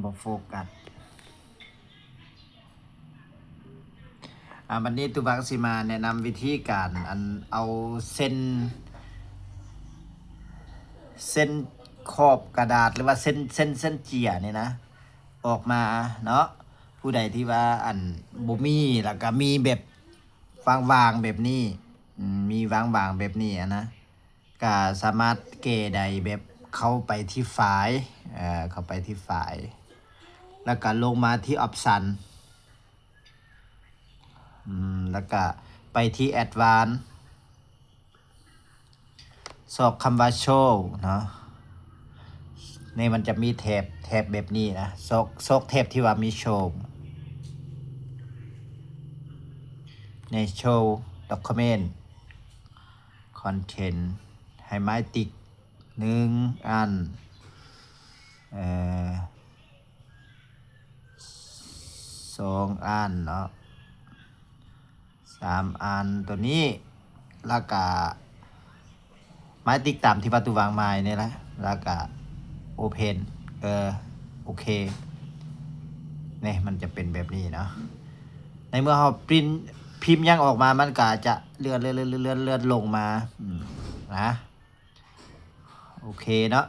ບໍ່ໂຟກັດ. ອ່າ ບັດນີ້ຕູບັງຊິມາແນະນຳວິທີການ ອັນ ເອົາເສັ້ນ ເສັ້ນຂອບກະດາດ ຫຼືວ່າເສັ້ນ ເສັ້ນ ເສັ້ນເຈ້ຍນີ້ນະ ອອກມາເນາະ. ຜູ້ໃດທີ່ວ່າ ອັນ ບໍ່ມີ ແລ້ວກະມີແບບວ່າງໆແບບນີ້ ອືມ ມີວ່າງໆແບບນີ້ຫັ້ນນະ ກະສາມາດແກ້ໄດ້ແບບເຂົ້າໄປທີ່ໄຟລ໌ ເອີ ເຂົ້າໄປທີ່ໄຟລ໌ ແລ້ວກະລົງມາທີ່ Option ອືມ ແລ້ວກະໄປທີ່ Advanced ຊອກຄຳວ່າ Show ເນາະ. ນີ້ມັນຈະມີແຖບ ແຖບແບບນີ້ນະ ຊອກ ຊອກແຖບທີ່ວ່າມີ Show ໃນ Show Document Content ໃຫ້ໝາຍຕິກ ໜຶ່ງອັນ ເອີ ສອງອັນເນາະ ສາມອັນ ໂຕນີ້ ແລ້ວກະໝາຍຕິກຕາມທີ່ວ່າຕູວາງໝາຍນີ້ແຫຼະ ແລ້ວກະ Open ເອີ ໂອເຄ. ນີ້ມັນຈະເປັນແບບນີ້ເນາະ. ໃນເມື່ອເຮົາປຣິ້ນພິມຫຍັງອອກມາ ມັນກະຈະເລື່ອນ ເລື່ອນ ເລື່ອນ ເລື່ອນ ເລື່ອນລົງມາ ອືມ ນະ. ໂອເຄເນາະ